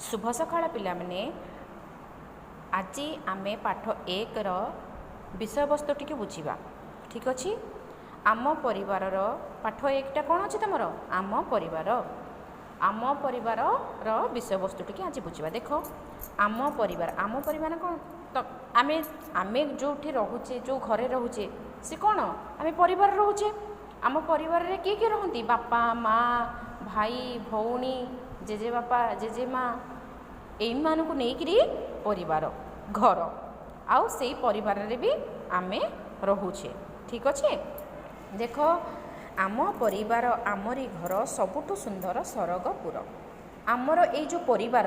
ଶୁଭ ସକାଳ ପିଲାମାନେ। ଆଜି ଆମେ ପାଠ 1ର ବିଷୟବସ୍ତୁ ଟିକେ ବୁଝିବା। ଠିକ୍ ଅଛି? ଆମ ପରିବାରର ପାଠ 1ଟା କ'ଣ ଅଛି ତୁମର? ଆମ ପରିବାର। ଆମ ପରିବାରର ବିଷୟବସ୍ତୁ ଟିକେ ଆଜି ବୁଝିବା। ଦେଖ, ଆମ ପରିବାର। ଆମ ପରିବାର କ'ଣ ତ? ଆମେ ଯେଉଁଠି ରହୁଛେ, ଯେଉଁ ଘରେ ରହୁଛେ, ସେ କ'ଣ? ଆମେ ପରିବାର ରହୁଛେ। ଆମ ପରିବାରରେ କିଏ କିଏ ରହନ୍ତି? ବାପା, ମା, ଭାଇ, ଭଉଣୀ, ଜେଜେବାପା, ଜେଜେମା, ଏଇମାନଙ୍କୁ ନେଇକରି ପରିବାର, ଘର। ଆଉ ସେଇ ପରିବାରରେ ବି ଆମେ ରହୁଛେ। ଠିକ୍ ଅଛି? ଦେଖ, ଆମ ପରିବାର ଆମରି ଘର, ସବୁଠୁ ସୁନ୍ଦର ସରଗପୁର। ଆମର ଏଇ ଯେଉଁ ପରିବାର,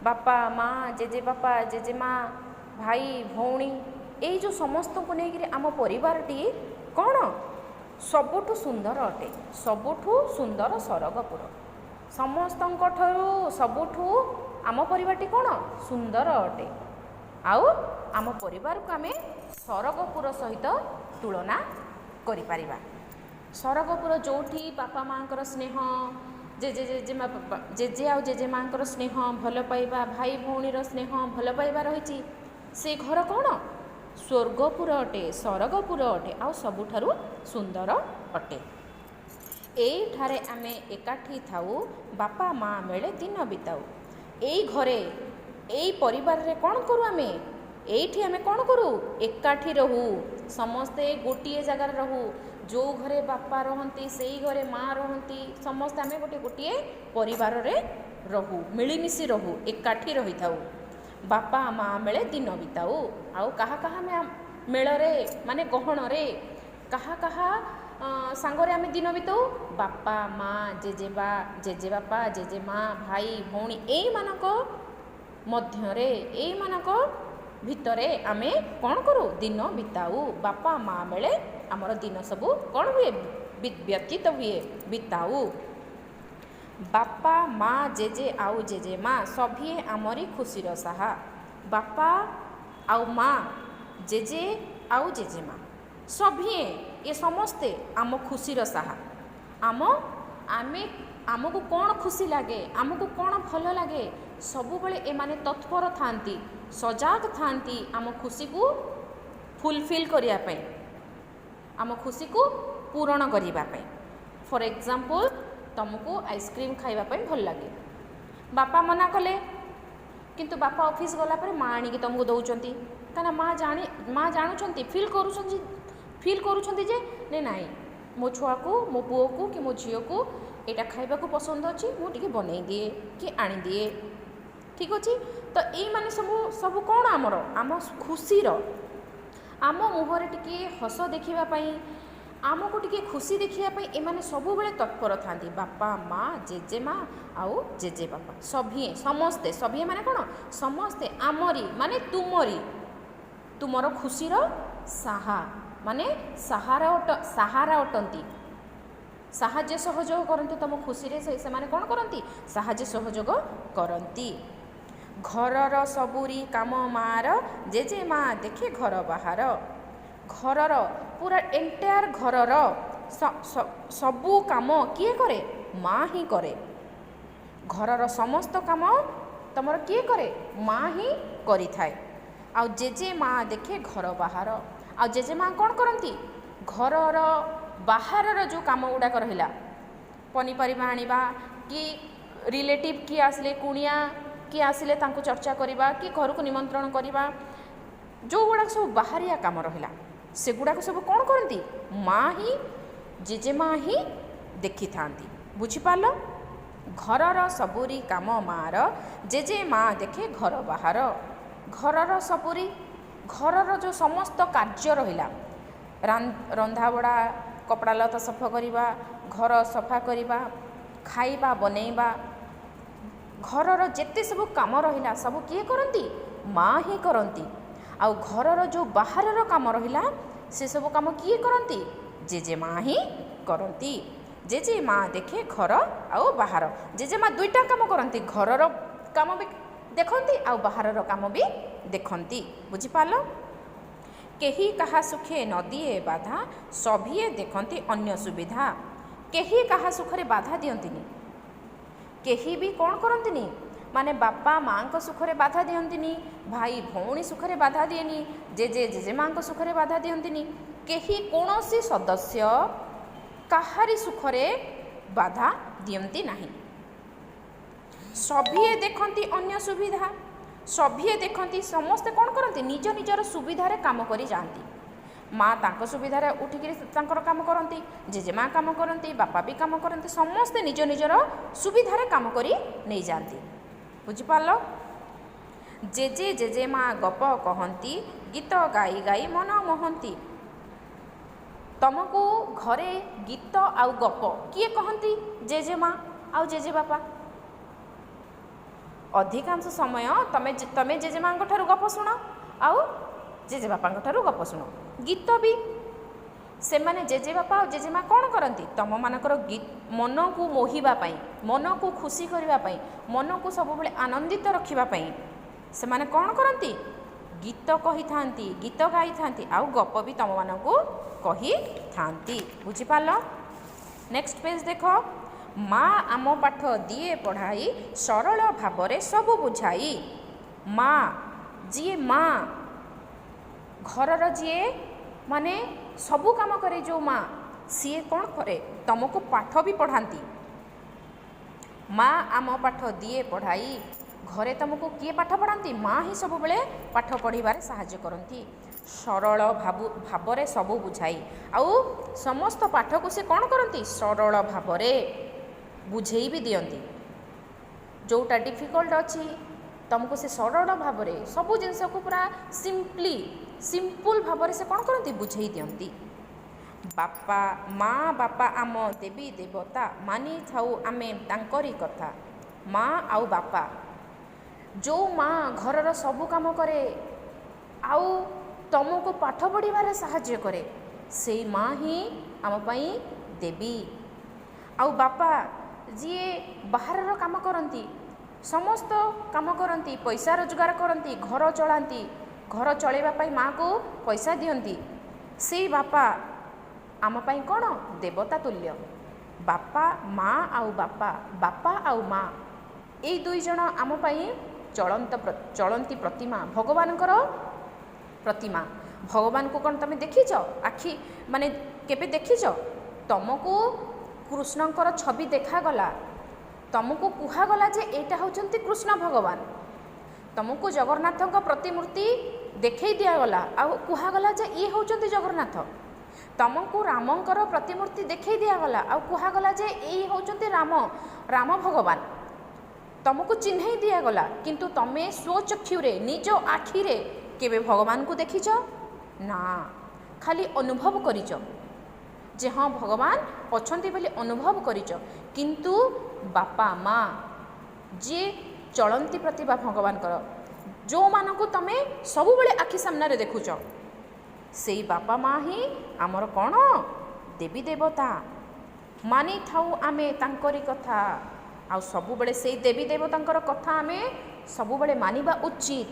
ବାପା, ମା, ଜେଜେବାପା, ଜେଜେମା, ଭାଇ, ଭଉଣୀ, ଏଇ ଯେଉଁ ସମସ୍ତଙ୍କୁ ନେଇକରି ଆମ ପରିବାରଟି କ'ଣ ସବୁଠୁ ସୁନ୍ଦର ଅଟେ, ସବୁଠୁ ସୁନ୍ଦର ସରଗପୁର। ସମସ୍ତଙ୍କ ଠାରୁ ସବୁଠୁ ଆମ ପରିବାରଟି କ'ଣ ସୁନ୍ଦର ଅଟେ। ଆଉ ଆମ ପରିବାରକୁ ଆମେ ସରଗପୁର ସହିତ ତୁଳନା କରିପାରିବା। ସରଗପୁର ଯେଉଁଠି ବାପା ମାଆଙ୍କର ସ୍ନେହ, ଜେଜେ ଜେଜେମା, ଜେଜେ ଆଉ ଜେଜେମାଙ୍କର ସ୍ନେହ ଭଲ ପାଇବା, ଭାଇ ଭଉଣୀର ସ୍ନେହ ଭଲ ପାଇବା ରହିଛି, ସେ ଘର କ'ଣ ସ୍ୱର୍ଗପୁର ଅଟେ, ସରଗପୁର ଅଟେ ଆଉ ସବୁଠାରୁ ସୁନ୍ଦର ଅଟେ। ଏଇଠାରେ ଆମେ ଏକାଠି ଥାଉ, ବାପା ମା ମେଳେ ଦିନ ବିତାଉ। ଏଇ ଘରେ, ଏଇ ପରିବାରରେ କ'ଣ କରୁ ଆମେ? ଏଇଠି ଆମେ କ'ଣ କରୁ? ଏକାଠି ରହୁ, ସମସ୍ତେ ଗୋଟିଏ ଜାଗାରେ ରହୁ। ଯେଉଁ ଘରେ ବାପା ରହନ୍ତି, ସେଇ ଘରେ ମା ରହନ୍ତି। ସମସ୍ତେ ଆମେ ଗୋଟେ ଗୋଟିଏ ପରିବାରରେ ରହୁ, ମିଳିମିଶି ରହୁ, ଏକାଠି ରହିଥାଉ। ବାପା ମା ମେଳେ ଦିନ ବିତାଉ। ଆଉ କାହା କାହା ଆମେ ମେଳରେ, ମାନେ ଗହଣରେ, କାହା କାହା ସାଙ୍ଗରେ ଆମେ ଦିନ ବିତାଉ? ବାପା, ମା, ଜେଜେବା, ଜେଜେବାପା, ଜେଜେମା, ଭାଇ, ଭଉଣୀ, ଏଇମାନଙ୍କ ମଧ୍ୟରେ, ଏଇମାନଙ୍କ ଭିତରେ ଆମେ କ'ଣ କରୁ? ଦିନ ବିତାଉ। ବାପା ମା ମେଳେ ଆମର ଦିନ ସବୁ କ'ଣ ହୁଏ? ବ୍ୟତୀତ ହୁଏ, ବିତାଉ। ବାପା, ମା, ଜେଜେ ଆଉ ଜେଜେମା, ସଭିଏଁ ଆମରି ଖୁସିର ସାହା। ବାପା ଆଉ ମା, ଜେଜେ ଆଉ ଜେଜେମା, ସଭିଏଁ, ଏ ସମସ୍ତେ ଆମ ଖୁସିର ସାହା। ଆମେ ଆମକୁ କ'ଣ ଖୁସି ଲାଗେ, ଆମକୁ କ'ଣ ଭଲ ଲାଗେ, ସବୁବେଳେ ଏମାନେ ତତ୍ପର ଥାଆନ୍ତି, ସଜାଗ ଥାଆନ୍ତି ଆମ ଖୁସିକୁ ଫୁଲଫିଲ୍ କରିବା ପାଇଁ, ଆମ ଖୁସିକୁ ପୂରଣ କରିବା ପାଇଁ। ଫର୍ ଏକ୍ଜାମ୍ପଲ୍, ତୁମକୁ ଆଇସ୍କ୍ରିମ୍ ଖାଇବା ପାଇଁ ଭଲ ଲାଗେ। ବାପା ମନା କଲେ, କିନ୍ତୁ ବାପା ଅଫିସ୍ ଗଲା ପରେ ମା ଆଣିକି ତୁମକୁ ଦେଉଛନ୍ତି। କାହିଁକିନା ମା ଜାଣୁଛନ୍ତି, ଫିଲ୍ କରୁଛନ୍ତି ଯେ ନାଇଁ ନାଇଁ, ମୋ ଛୁଆକୁ, ମୋ ପୁଅକୁ କି ମୋ ଝିଅକୁ ଏଇଟା ଖାଇବାକୁ ପସନ୍ଦ ଅଛି, ମୁଁ ଟିକେ ବନେଇ ଦିଏ କି ଆଣିଦିଏ। ଠିକ୍ ଅଛି? ତ ଏଇମାନେ ସବୁ କ'ଣ ଆମର, ଆମ ଖୁସିର, ଆମ ମୁହଁରେ ଟିକିଏ ହସ ଦେଖିବା ପାଇଁ, ଆମକୁ ଟିକେ ଖୁସି ଦେଖିବା ପାଇଁ ଏମାନେ ସବୁବେଳେ ତତ୍ପର ଥାନ୍ତି। ବାପା, ମା, ଜେଜେମା ଆଉ ଜେଜେବାପା, ସଭିଏଁ, ସମସ୍ତେ। ସଭିଏଁ ମାନେ କ'ଣ? ସମସ୍ତେ। ଆମରି ମାନେ ତୁମରି, ତୁମର ଖୁସିର ସାହା, ମାନେ ସାହାରା ଅଟନ୍ତି। ସାହାଯ୍ୟ ସହଯୋଗ କରନ୍ତି ତୁମ ଖୁସିରେ। ସେମାନେ କ'ଣ କରନ୍ତି? ସାହାଯ୍ୟ ସହଯୋଗ କରନ୍ତି। ଘରର ସବୁରି କାମ ମାର, ଜେଜେ ମା ଦେଖେ ଘର ବାହାର। ଘରର ପୁରା ଏଣ୍ଟାୟାର ଘରର ସବୁ କାମ କିଏ କରେ? ମା ହିଁ କରେ। ଘରର ସମସ୍ତ କାମ ତୁମର କିଏ କରେ? ମା ହିଁ କରିଥାଏ। ଆଉ ଜେଜେ ମା ଦେଖେ ଘର ବାହାର। ଆଉ ଜେଜେମା କ'ଣ କରନ୍ତି? ଘରର ବାହାରର ଯେଉଁ କାମ ଗୁଡ଼ାକ ରହିଲା, ପନିପରିବା ଆଣିବା କି ରିଲେଟିଭ୍ କିଏ ଆସିଲେ, କୁଣିଆ କିଏ ଆସିଲେ ତାଙ୍କୁ ଚର୍ଚ୍ଚା କରିବା କି ଘରକୁ ନିମନ୍ତ୍ରଣ କରିବା, ଯେଉଁଗୁଡ଼ାକ ସବୁ ବାହାରିଆ କାମ ରହିଲା, ସେଗୁଡ଼ାକ ସବୁ କ'ଣ କରନ୍ତି? ମା ହିଁ, ଜେଜେମା ହିଁ ଦେଖିଥାନ୍ତି। ବୁଝିପାରିଲ? ଘରର ସବୁରି କାମ ମାର, ଜେଜେ ମା ଦେଖେ ଘର ବାହାର। ଘରର ସବୁରି, ଘରର ଯେଉଁ ସମସ୍ତ କାର୍ଯ୍ୟ ରହିଲା, ରନ୍ଧାବଢ଼ା, କପଡ଼ା ଲତା ସଫା କରିବା, ଘର ସଫା କରିବା, ଖାଇବା ବନେଇବା, ଘରର ଯେତେ ସବୁ କାମ ରହିଲା, ସବୁ କିଏ କରନ୍ତି? ମା ହିଁ କରନ୍ତି। ଆଉ ଘରର ଯେଉଁ ବାହାରର କାମ ରହିଲା, ସେସବୁ କାମ କିଏ କରନ୍ତି? ଜେଜେମା ହିଁ କରନ୍ତି। ଜେଜେମା ଦେଖେ ଘର ଆଉ ବାହାର। ଜେଜେମା ଦୁଇଟା କାମ କରନ୍ତି, ଘରର କାମ ବି ଦେଖନ୍ତି ଆଉ ବାହାରର କାମ ବି ଦେଖନ୍ତି। ବୁଝିପାରିଲ? କେହି କାହା ସୁଖେ ନ ଦିଏ ବାଧା, ସଭିଏ ଦେଖନ୍ତି ଅନ୍ୟ ସୁବିଧା। କେହି କାହା ସୁଖରେ ବାଧା ଦିଅନ୍ତିନି। କେହି ବି କ'ଣ କରନ୍ତିନି? ମାନେ ବାପା ମାଆଙ୍କ ସୁଖରେ ବାଧା ଦିଅନ୍ତିନି, ଭାଇ ଭଉଣୀ ସୁଖରେ ବାଧା ଦିଏନି, ଜେଜେ ଜେଜେମାଙ୍କ ସୁଖରେ ବାଧା ଦିଅନ୍ତିନି। କେହି କୌଣସି ସଦସ୍ୟ କାହାରି ସୁଖରେ ବାଧା ଦିଅନ୍ତି ନାହିଁ। ସଭିଏ ଦେଖନ୍ତି ଅନ୍ୟ ସୁବିଧା। ସଭିଏ ଦେଖନ୍ତି, ସମସ୍ତେ କ'ଣ କରନ୍ତି? ନିଜ ନିଜର ସୁବିଧାରେ କାମ କରି ଯାଆନ୍ତି। ମା ତାଙ୍କ ସୁବିଧାରେ ଉଠିକିରି ତାଙ୍କର କାମ କରନ୍ତି, ଜେଜେମା କାମ କରନ୍ତି, ବାପା ବି କାମ କରନ୍ତି। ସମସ୍ତେ ନିଜ ନିଜର ସୁବିଧାରେ କାମ କରି ନେଇଯାଆନ୍ତି। ବୁଝିପାରିଲ? ଜେଜେ ଜେଜେମା ଗପ କହନ୍ତି, ଗୀତ ଗାଇ ଗାଇ ମନ ମୋହନ୍ତି। ତମକୁ ଘରେ ଗୀତ ଆଉ ଗପ କିଏ କହନ୍ତି? ଜେଜେମା ଆଉ ଜେଜେବାପା। ଅଧିକାଂଶ ସମୟ ତମେ ଜେଜେମାଙ୍କ ଠାରୁ ଗପ ଶୁଣ ଆଉ ଜେଜେବାପାଙ୍କ ଠାରୁ ଗପ ଶୁଣ। ଗୀତ ବି ସେମାନେ, ଜେଜେବାପା ଆଉ ଜେଜେମା କ'ଣ କରନ୍ତି? ତମମାନଙ୍କର ମନକୁ ମୋହିବା ପାଇଁ, ମନକୁ ଖୁସି କରିବା ପାଇଁ, ମନକୁ ସବୁବେଳେ ଆନନ୍ଦିତ ରଖିବା ପାଇଁ ସେମାନେ କ'ଣ କରନ୍ତି? ଗୀତ କହିଥାନ୍ତି, ଗୀତ ଗାଇଥାନ୍ତି ଆଉ ଗପ ବି ତମମାନଙ୍କୁ କହିଥାନ୍ତି। ବୁଝିପାରିଲ? ନେକ୍ସଟ ପେଜ୍ ଦେଖ। ମା ଆମ ପାଠ ଦିଏ ପଢ଼ାଇ, ସରଳ ଭାବରେ ସବୁ ବୁଝାଇ। ମା ଯିଏ, ମା ଘରର ଯିଏ ମାନେ ସବୁ କାମ କରେ ଯେଉଁ ମା, ସିଏ କ'ଣ କରେ? ତମକୁ ପାଠ ବି ପଢ଼ାନ୍ତି। ମା ଆମ ପାଠ ଦିଏ ପଢ଼ାଇ। ଘରେ ତମକୁ କିଏ ପାଠ ପଢ଼ାନ୍ତି? ମା ହିଁ ସବୁବେଳେ ପାଠ ପଢ଼ିବାରେ ସାହାଯ୍ୟ କରନ୍ତି। ସରଳ ଭାବରେ ସବୁ ବୁଝାଇ। ଆଉ ସମସ୍ତ ପାଠକୁ ସେ କ'ଣ କରନ୍ତି? ସରଳ ଭାବରେ ବୁଝେଇ ବି ଦିଅନ୍ତି। ଯେଉଁଟା ଡିଫିକଲ୍ଟ ଅଛି, ତୁମକୁ ସେ ସରଳ ଭାବରେ ସବୁ ଜିନିଷକୁ ପୁରା ସିମ୍ପଲି, ସିମ୍ପୁଲ ଭାବରେ ସେ କ'ଣ କରନ୍ତି? ବୁଝେଇ ଦିଅନ୍ତି। ବାପା ମା, ବାପା ଆମ ଦେବୀ ଦେବତା, ମାନିଥାଉ ଆମେ ତାଙ୍କରି କଥା। ମା ଆଉ ବାପା, ଯେଉଁ ମା ଘରର ସବୁ କାମ କରେ ଆଉ ତୁମକୁ ପାଠ ପଢ଼ିବାରେ ସାହାଯ୍ୟ କରେ, ସେଇ ମା ହିଁ ଆମ ପାଇଁ ଦେବୀ। ଆଉ ବାପା ଯିଏ ବାହାରର କାମ କରନ୍ତି, ସମସ୍ତ କାମ କରନ୍ତି, ପଇସା ରୋଜଗାର କରନ୍ତି, ଘର ଚଳାନ୍ତି, ଘର ଚଳେଇବା ପାଇଁ ମାଆକୁ ପଇସା ଦିଅନ୍ତି, ସେଇ ବାପା ଆମ ପାଇଁ କ'ଣ? ଦେବତା ତୁଲ୍ୟ। ବାପା ମା ଆଉ ବାପା, ବାପା ଆଉ ମା, ଏଇ ଦୁଇ ଜଣ ଆମ ପାଇଁ ଚଳନ୍ତ ଚଳନ୍ତି ପ୍ରତିମା, ଭଗବାନଙ୍କର ପ୍ରତିମା। ଭଗବାନଙ୍କୁ କ'ଣ ତୁମେ ଦେଖିଛ? ଆଖି ମାନେ କେବେ ଦେଖିଛ? ତମକୁ କୃଷ୍ଣଙ୍କର ଛବି ଦେଖାଗଲା, ତମକୁ କୁହାଗଲା ଯେ ଏଇଟା ହେଉଛନ୍ତି କୃଷ୍ଣ ଭଗବାନ। ତମକୁ ଜଗନ୍ନାଥଙ୍କ ପ୍ରତିମୂର୍ତ୍ତି ଦେଖେଇ ଦିଆଗଲା ଆଉ କୁହାଗଲା ଯେ ଇଏ ହେଉଛନ୍ତି ଜଗନ୍ନାଥ। ତମକୁ ରାମଙ୍କର ପ୍ରତିମୂର୍ତ୍ତି ଦେଖେଇ ଦିଆଗଲା ଆଉ କୁହାଗଲା ଯେ ଏଇ ହେଉଛନ୍ତି ରାମ, ରାମ ଭଗବାନ। ତମକୁ ଚିହ୍ନେଇ ଦିଆଗଲା, କିନ୍ତୁ ତମେ ସ୍ୱଚକ୍ଷୁରେ, ନିଜ ଆଖିରେ କେବେ ଭଗବାନଙ୍କୁ ଦେଖିଛ? ନା, ଖାଲି ଅନୁଭବ କରିଛ ଯେ ହଁ, ଭଗବାନ ଅଛନ୍ତି ବୋଲି ଅନୁଭବ କରିଛ। କିନ୍ତୁ ବାପା ମା ଯିଏ ଚଳନ୍ତି ପ୍ରତିଭା ଭଗବାନଙ୍କର, ଯେଉଁମାନଙ୍କୁ ତମେ ସବୁବେଳେ ଆଖି ସାମ୍ନାରେ ଦେଖୁଛ, ସେଇ ବାପା ମା ହିଁ ଆମର କ'ଣ? ଦେବୀ ଦେବତା। ମାନିଥାଉ ଆମେ ତାଙ୍କରି କଥା। ଆଉ ସବୁବେଳେ ସେଇ ଦେବୀ ଦେବତାଙ୍କର କଥା ଆମେ ସବୁବେଳେ ମାନିବା ଉଚିତ।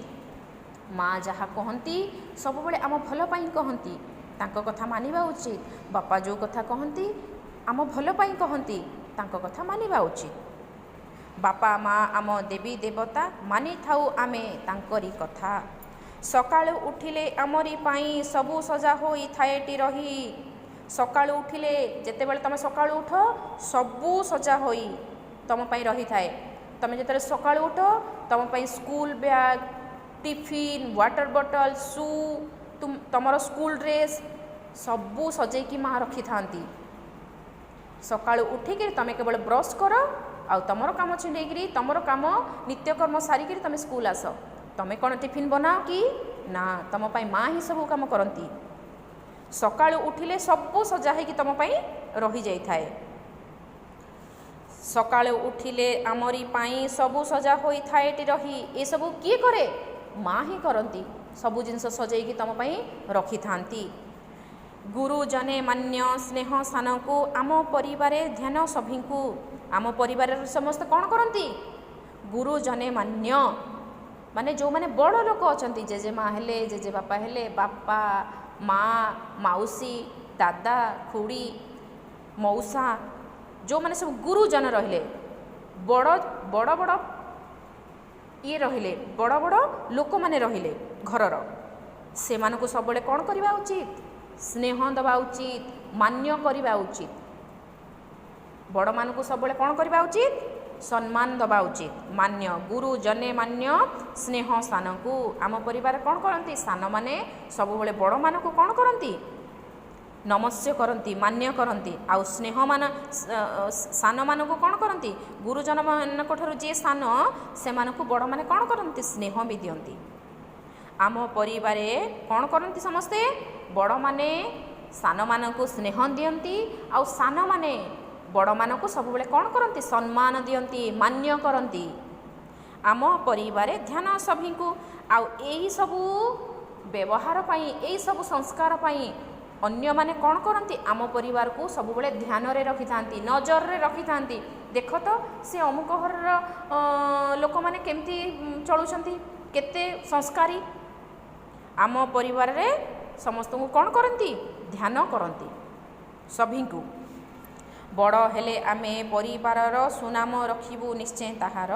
ମା ଯାହା କହନ୍ତି ସବୁବେଳେ ଆମ ଭଲ ପାଇଁ କହନ୍ତି, ତାଙ୍କ କଥା ମାନିବା ଉଚିତ। ବାପା ଯେଉଁ କଥା କହନ୍ତି ଆମ ଭଲ ପାଇଁ କହନ୍ତି, ତାଙ୍କ କଥା ମାନିବା ଉଚିତ। ବାପା ମା ଆମ ଦେବୀ ଦେବତା, ମାନିଥାଉ ଆମେ ତାଙ୍କରି କଥା। ସକାଳୁ ଉଠିଲେ ଆମରି ପାଇଁ ସବୁ ସଜା ହୋଇଥାଏଟି ରହି। ସକାଳୁ ଉଠିଲେ, ଯେତେବେଳେ ତୁମେ ସକାଳୁ ଉଠ, ସବୁ ସଜା ହୋଇ ତୁମ ପାଇଁ ରହିଥାଏ। ତୁମେ ଯେତେବେଳେ ସକାଳୁ ଉଠ, ତୁମ ପାଇଁ school bag, tiffin, water bottle, shoe, ତୁମର ସ୍କୁଲ ଡ୍ରେସ୍ ସବୁ ସଜେଇକି ମା ରଖିଥାନ୍ତି। ସକାଳୁ ଉଠିକିରି ତୁମେ କେବଳ ବ୍ରସ୍ କର ଆଉ ତୁମର କାମ ଛିଣ୍ଡେଇକିରି, ତୁମର କାମ ନିତ୍ୟକର୍ମ ସାରିକିରି ତୁମେ ସ୍କୁଲ ଆସ। ତୁମେ କ'ଣ ଟିଫିନ୍ ବନାଅ କି? ନା, ତୁମ ପାଇଁ ମା ହିଁ ସବୁ କାମ କରନ୍ତି। ସକାଳୁ ଉଠିଲେ ସବୁ ସଜା ହେଇକି ତୁମ ପାଇଁ ରହିଯାଇଥାଏ। ସକାଳୁ ଉଠିଲେ ଆମରି ପାଇଁ ସବୁ ସଜା ହୋଇଥାଏ ଏଠି ରହି। ଏସବୁ କିଏ କରେ? ମା ହିଁ କରନ୍ତି। ସବୁ ଜିନିଷ ସଜେଇକି ତୁମ ପାଇଁ ରଖିଥାନ୍ତି। ଗୁରୁଜନେ ମାନ୍ୟ ସ୍ନେହ ସାନକୁ, ଆମ ପରିବାରେ ଧ୍ୟାନ ସଭିଙ୍କୁ। ଆମ ପରିବାରର ସମସ୍ତେ କ'ଣ କରନ୍ତି? ଗୁରୁଜନେ ମାନ୍ୟ ମାନେ ଯେଉଁମାନେ ବଡ଼ ଲୋକ ଅଛନ୍ତି, ଜେଜେମା ହେଲେ, ଜେଜେବାପା ହେଲେ, ବାପା, ମା, ମାଉସୀ, ଦାଦା, ଖୁଡ଼ି, ମଉସା, ଯେଉଁମାନେ ସବୁ ଗୁରୁଜନ ରହିଲେ, ବଡ଼ ବଡ଼ ବଡ଼ ଇଏ ରହିଲେ, ବଡ଼ ବଡ଼ ଲୋକମାନେ ରହିଲେ ଘରର, ସେମାନଙ୍କୁ ସବୁବେଳେ କ'ଣ କରିବା ଉଚିତ? ସ୍ନେହ ଦେବା ଉଚିତ, ମାନ୍ୟ କରିବା ଉଚିତ। ବଡ଼ମାନଙ୍କୁ ସବୁବେଳେ କ'ଣ କରିବା ଉଚିତ? ସମ୍ମାନ ଦେବା ଉଚିତ, ମାନ୍ୟ। ଗୁରୁ ଜନେ ମାନ୍ୟ ସ୍ନେହ ସାନକୁ। ଆମ ପରିବାର କ'ଣ କରନ୍ତି? ସାନମାନେ ସବୁବେଳେ ବଡ଼ମାନଙ୍କୁ କ'ଣ କରନ୍ତି? ନମସ୍ୟ କରନ୍ତି, ମାନ୍ୟ କରନ୍ତି। ଆଉ ସ୍ନେହମାନ ସାନମାନଙ୍କୁ କ'ଣ କରନ୍ତି? ଗୁରୁଜନମାନଙ୍କ ଠାରୁ ଯିଏ ସାନ, ସେମାନଙ୍କୁ ବଡ଼ମାନେ କ'ଣ କରନ୍ତି? ସ୍ନେହ ବି ଦିଅନ୍ତି। ଆମ ପରିବାରେ କ'ଣ କରନ୍ତି ସମସ୍ତେ? ବଡ଼ମାନେ ସାନମାନଙ୍କୁ ସ୍ନେହ ଦିଅନ୍ତି ଆଉ ସାନମାନେ ବଡ଼ମାନଙ୍କୁ ସବୁବେଳେ କ'ଣ କରନ୍ତି? ସମ୍ମାନ ଦିଅନ୍ତି, ମାନ୍ୟ କରନ୍ତି। ଆମ ପରିବାରେ ଧ୍ୟାନ ସଭିଙ୍କୁ। ଆଉ ଏହିସବୁ ବ୍ୟବହାର ପାଇଁ, ଏହିସବୁ ସଂସ୍କାର ପାଇଁ ଅନ୍ୟମାନେ କ'ଣ କରନ୍ତି? ଆମ ପରିବାରକୁ ସବୁବେଳେ ଧ୍ୟାନରେ ରଖିଥାନ୍ତି, ନଜରରେ ରଖିଥାନ୍ତି। ଦେଖ ତ, ସେ ଅମୁକ ଘରର ଲୋକମାନେ କେମିତି ଚଳୁଛନ୍ତି, କେତେ ସଂସ୍କାରୀ। ଆମ ପରିବାରରେ ସମସ୍ତଙ୍କୁ କ'ଣ କରନ୍ତି? ଧ୍ୟାନ କରନ୍ତି ସଭିଙ୍କୁ। ବଡ଼ ହେଲେ ଆମେ ପରିବାରର ସୁନାମ ରଖିବୁ ନିଶ୍ଚୟ ତାହାର।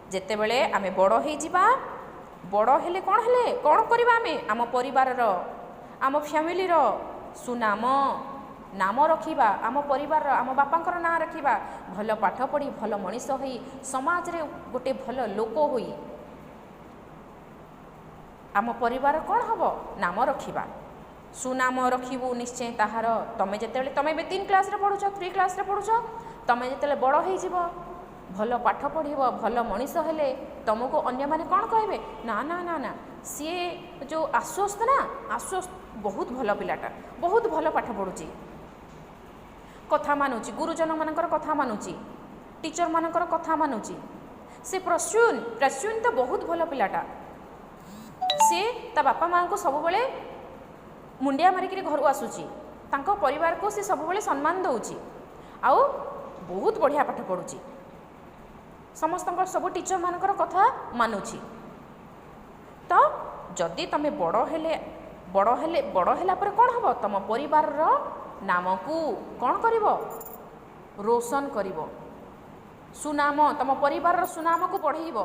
ଯେତେବେଳେ ଆମେ ବଡ଼ ହେଇଯିବା, ବଡ଼ ହେଲେ କ'ଣ ହେଲେ କ'ଣ କରିବା ଆମେ? ଆମ ପରିବାରର, ଆମ ଫ୍ୟାମିଲିର ସୁନାମ, ନାମ ରଖିବା। ଆମ ପରିବାରର, ଆମ ବାପାଙ୍କର ନାଁ ରଖିବା। ଭଲ ପାଠ ପଢ଼ି, ଭଲ ମଣିଷ ହୋଇ, ସମାଜରେ ଗୋଟେ ଭଲ ଲୋକ ହୋଇ ଆମ ପରିବାର କ'ଣ ହେବ? ନାମ ରଖିବା, ସୁନାମ ରଖିବୁ ନିଶ୍ଚୟ ତାହାର। ତମେ ଯେତେବେଳେ, ତମେ ଏବେ 3 କ୍ଲାସ୍ରେ ପଢ଼ୁଛ, 3 କ୍ଲାସ୍ରେ ପଢ଼ୁଛ, ତମେ ଯେତେବେଳେ ବଡ଼ ହେଇଯିବ, ଭଲ ପାଠ ପଢ଼ିବ, ଭଲ ମଣିଷ ହେଲେ ତମକୁ ଅନ୍ୟମାନେ କ'ଣ କହିବେ? ନା ନା ନା ନା, ସିଏ ଯେଉଁ ଆଶ୍ୱସ୍ତ ନା, ଆଶ୍ୱସ୍ତ ବହୁତ ଭଲ ପିଲାଟା, ବହୁତ ଭଲ ପାଠ ପଢ଼ୁଛି, କଥା ମାନୁଛି, ଗୁରୁଜନମାନଙ୍କର କଥା ମାନୁଛି, ଟିଚରମାନଙ୍କର କଥା ମାନୁଛି। ସେ ପ୍ରସୂନ, ପ୍ରସୂନ ତ ବହୁତ ଭଲ ପିଲାଟା। ସିଏ ତା ବାପା ମାଆଙ୍କୁ ସବୁବେଳେ ମୁଣ୍ଡିଆ ମାରିକିରି ଘରୁ ଆସୁଛି, ତାଙ୍କ ପରିବାରକୁ ସେ ସବୁବେଳେ ସମ୍ମାନ ଦେଉଛି ଆଉ ବହୁତ ବଢ଼ିଆ ପାଠ ପଢ଼ୁଛି, ସମସ୍ତଙ୍କର, ସବୁ ଟିଚରମାନଙ୍କର କଥା ମାନୁଛି। ତ ଯଦି ତୁମେ ବଡ଼ ହେଲେ, ବଡ଼ ହେଲେ, ବଡ଼ ହେଲା ପରେ କ'ଣ ହେବ? ତୁମ ପରିବାରର ନାମକୁ କ'ଣ କରିବ? ରୋଶନ କରିବ। ସୁନାମ, ତୁମ ପରିବାରର ସୁନାମକୁ ବଢ଼େଇବ,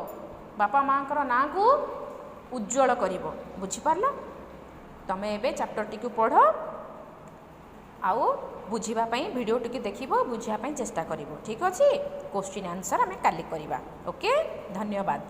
ବାପା ମାଆଙ୍କର ନାଁକୁ ଉଜ୍ଜଳ କରିବ। ବୁଝିପାରିଲ? ତମେ ଏବେ ଚାପ୍ଟରଟିକୁ ପଢ଼ ଆଉ ବୁଝିବା ପାଇଁ ଭିଡ଼ିଓ ଟିକେ ଦେଖିବ, ବୁଝିବା ପାଇଁ ଚେଷ୍ଟା କରିବ। ଠିକ୍ ଅଛି? କୋଶ୍ଚିନ୍ ଆନ୍ସର୍ ଆମେ କାଲି କରିବା। ଓକେ, ଧନ୍ୟବାଦ।